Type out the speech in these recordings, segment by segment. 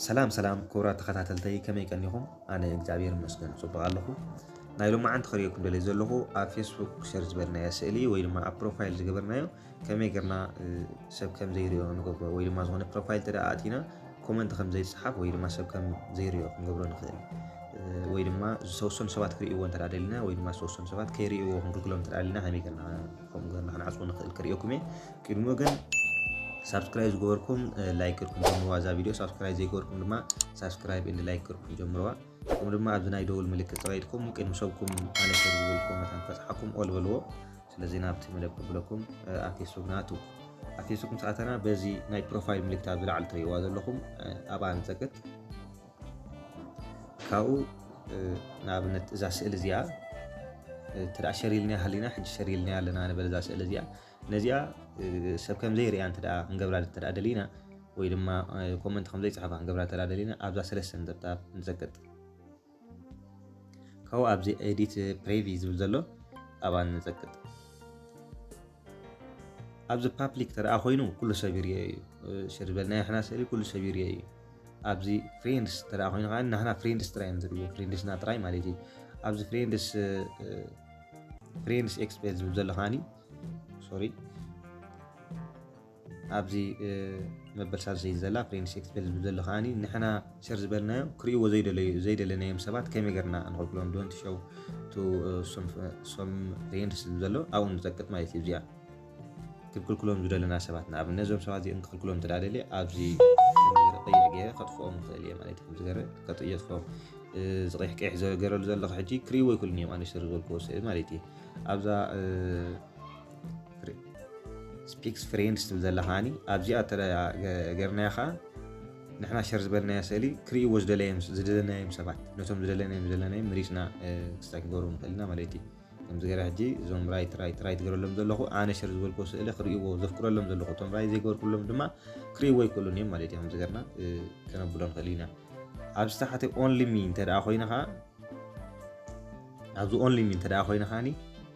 ሰላም ሰላም ክቡራት ተኸታተልተይ፣ ከመይ ቀኒኹም? ኣነ እግዚኣብሔር ይመስገን ጽቡቕ ኣለኹ። ናይ ሎማዓንቲ ክርእየኩም ደልየ ዘለኹ፣ ኣብ ፌስቡክ ሸር ዝበልናዮ ስእሊ ወይ ድማ ኣብ ፕሮፋይል ዝገበርናዮ ከመይ ጌርና ሰብ ከም ዘይሪኦ ንገብሮ፣ ወይ ድማ ዝኾነ ፕሮፋይል ተደኣ ኣቲና ኮመንት ከም ዘይጽሓፍ ወይ ድማ ሰብ ከም ዘይሪኦ ክንገብሮ ንኽእል። ወይ ድማ ዝተወሰኑ ሰባት ክርእይዎ እንተ ደሊና ወይ ድማ ዝተወሰኑ ሰባት ከይርእይዎ ክንክልክሎም እንተ ደሊና ከመይ ጌርና ከምኡ ጌርና ክንዓጽዎ ንኽእል ክርእየኩም እየ። ቅድሚኡ ግን ሳብስክራይብ ዝገበርኩም ላይክ ጌርኩም ጀምርዋ እዛ ቪድዮ። ሳብስክራይብ ዘይገበርኩም ድማ ሳብስክራይብ and ላይክ ጌርኩም ጀምርዋ። ከምኡ ድማ ኣብዚ ናይ ደውል ምልክት ጸቂጥኩም ቅድሚ ሰብኩም ኣነ ሸር ዝበልኩዎ መታን ክበጽሓኩም ኦል በልዎ። ስለዚ ናብቲ መደብ ከብለኩም ኣብ ፌስቡክ ናቱ ኣብ ፌስቡክ ምስ ኣተና በዚ ናይ ፕሮፋይል ምልክት ኣብ ዝለዓል ትርእይዋ ዘለኹም ኣብኣ ንጸቅጥ። ካብኡ ንኣብነት እዛ ስእሊ እዚኣ እንተ ደኣ ሸር ኢልና ሃሊና ሕጂ ሸር ኢልና ኣለና ንበል እዛ ስእሊ እዚኣ ነዚኣ ሰብ ከም ዘይርእያ እንተ ደኣ ክንገብራ እንተ ደኣ ደሊና ወይ ድማ ኮመንት ከም ዘይጽሕፋ ክንገብራ እንተ ደኣ ደሊና ኣብዛ ሰለስተ ነጠብጣብ ንጸቅጥ። ካብኡ ኣብዚ ኤዲት ፕሬቪ ዝብል ዘሎ ኣብኣ ንጸቅጥ። ኣብዚ ፓብሊክ ተደኣ ኮይኑ ኩሉ ሰብ ይርእዮ እዩ። ሸር ዝበልናዮ ንሕና ስእሊ ኩሉ ሰብ ይርእዮ እዩ። ኣብዚ ፍሬንድስ ተደኣ ኮይኑ ከዓ ናህና ፍሬንድስ ጥራይ እዮም ዝርእዩ፣ ፍሬንድስና ጥራይ ማለት እዩ። ኣብዚ ፍሬንድስ ፍሬንድስ ኤክስፔል ዝብል ዘሎ ከዓኒ ሶሪ ኣብዚ መበል ሳልሰይቲ ዘላ ፍሬንድስ ኤክስፔል ዝብል ዘሎ ከዓኒ ንሕና ሸር ዝበልናዮ ክርእይዎ ዘይደለዩ ዘይደለናዮም ሰባት ከመይ ጌርና ንኸልክሎም ዶንት ሾው ቱ ሶም ፍሬንድስ ዝብል ዘሎ ኣብኡ ንጸቅጥ ማለት እዩ። እዚኣ ክብክልክሎም ዝደለና ሰባት ንኣብነት እዞም ሰባት እዚኦም ክክልክሎም እንተ ደኣ ደልየ ኣብዚ ቀይሕ ገይረ ከጥፍኦም ንኽእል እየ ማለት እዩ። ከምዚ ገይረ ከጥ- የጥፍኦም። እዚ ቀይሕ ቀይሕ ዝገረሉ ዘለኹ ሕጂ ክርእይዎ ኣይክእሉን እዮም ኣነ ሸር ዝበልክዎ ስእሊ ማለት እዩ። ኣብዛ ስፒክስ ፍሬንድስ ትብል ዘላ ከዓኒ ኣብዚኣ እንተ ደኣ ገ- ገርናዮ ከዓ ንሕና ሸር ዝበልናዮ ስእሊ ክርእይዎ ዝደለዮም ዝደለናዮም ሰባት ነቶም ዝደለናዮም ዝደለናዮም መሪጽና ክስታይ ክንገብሮም ንኽእል ኢና ማለት እዩ። ከምዚ ገይረ ሕጂ እዞም ራይት ራይት ራይት ገረሎም ዘለኹ ኣነ ሸር ዝበልክዎ ስእሊ ክርእይዎ ዘፍቅረሎም ዘለኹ እቶም ራይት ዘይገበርኩሎም ድማ ክርእይዎ ኣይክእሉን እዮም ማለት እዩ። ከምዚ ገርና ከነብሎ ንኽእል ኢና። ኣብዚ ታሕቲ ኦንሊ ሚ እንተ ደኣ ኮይኑ ከዓ ኣብዚ ኦንሊ ሚ እንተ ደኣ ኮይኑ ከዓኒ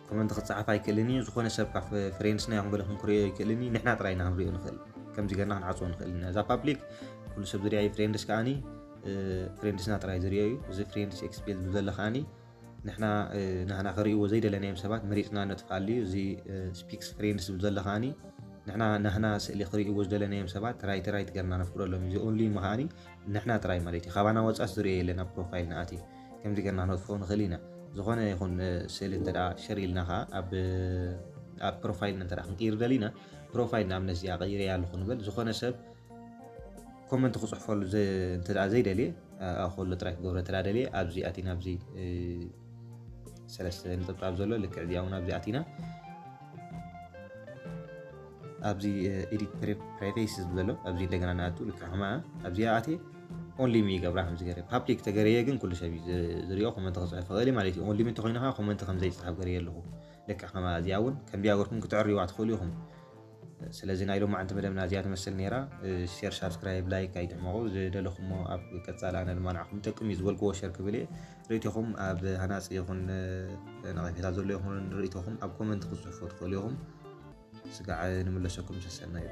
ኮመንት ክጸሓፍ ኣይክእልን እዩ። ዝኾነ ሰብ ካብ ፍሬንድስና ይኹን ገለ ክንክርእዮ ኣይክእልን እዩ። ንሕና ጥራይ ኢና ክንርእዮ ንኽእል። ከምዚ ገርና ክንዓጽዎ ንኽእል ኢና። እዛ ፓብሊክ ኩሉ ሰብ ዝርእያ እዩ። ፍሬንድስ ከዓኒ ፍሬንድስና ጥራይ ዝርእዮ እዩ። እዚ ፍሬንድስ ኤክስፔል ዝብል ዘሎ ከዓኒ ንሕና ናህና ክርእይዎ ዘይደለናዮም ሰባት መሪጽና ነጥፍኣሉ እዩ። እዚ ስፒክስ ፍሬንድስ ዝብል ዘሎ ከዓኒ ንሕና ናህና ስእሊ ክርእይዎ ዝደለናዮም ሰባት ራይት ራይት ገርና ነፍቅደሎም እዩ። እዚ ኦንሊ ሚ ከዓኒ ንሕና ጥራይ ማለት እዩ። ካባና ወጻስ ዝርእዮ የለን ኣብ ፕሮፋይል ንኣቲ ከምዚ ገርና ክነጥፍኦ ንኽእል ኢና። ዝኾነ ይኹን ስእሊ እንተ ደኣ ሸር ኢልና ኸዓ ኣብ ኣብ ፕሮፋይል እንተ ደኣ ክንቅይር ደሊና ፕሮፋይል ንኣብነት እዚኣ ቀይረ እያ ኣለኹ ንበል። ዝኾነ ሰብ ኮመንት ክጽሕፈሉ ዘ- እንተ ደኣ ዘይደልየ ኣኸሎ ጥራይ ክገብረ እንተ ደኣ ደልየ ኣብዚ ኣቲና ኣብዚ ሰለስተ ነጠብጣብ ዘሎ ልክዕ እዚኣ እውን ኣብዚ ኣቲና ኣብዚ ኤዲት ፕራይቬሲ ዝብል ዘሎ ኣብዚ እንደገና ንኣቱ ልክዕ ከማ ኣብዚኣ ኣትየ ኦንሊ ሚ ይገብራ ከምዚ ገረ ፓብሊክ ተገረየ ግን ኩሉ ሰብ እዩ ዝ- ዝሪኦ ኮመንት ክፅሕፍ ይኽእል እዩ ማለት እዩ። ኦንሊ ሚ እንተኮይኑ ከዓ ኮመንት ከም ዘይፅሓፍ ገረየ ኣለኹ። ልክዕ ከማ እዚኣ እውን ከምዚኣ ገርኩም ክትዕርይዋ ትኽእሉ ኢኹም። ስለዚ ናይ ሎማዓንቲ መደብና እዚኣ ትመስል ነይራ። ሼር ሳብስክራይብ ላይክ ኣይትሕመቑ። ዝደለኹሞ ኣብ ቀፃሊ ኣነ ድማ ንዓኹም ይጠቅም እዩ ዝበልክዎ ሸር ክብል እየ። ርእይቶኹም ኣብ ሃናፂ ይኹን ነቐፌታ ዘሎ ይኹን ርእይቶኹም ኣብ ኮመንት ክትፅሕፎ ትኽእሉ ኢኹም። ስጋዕ ንምለሰኩም ሰሰና እዩ።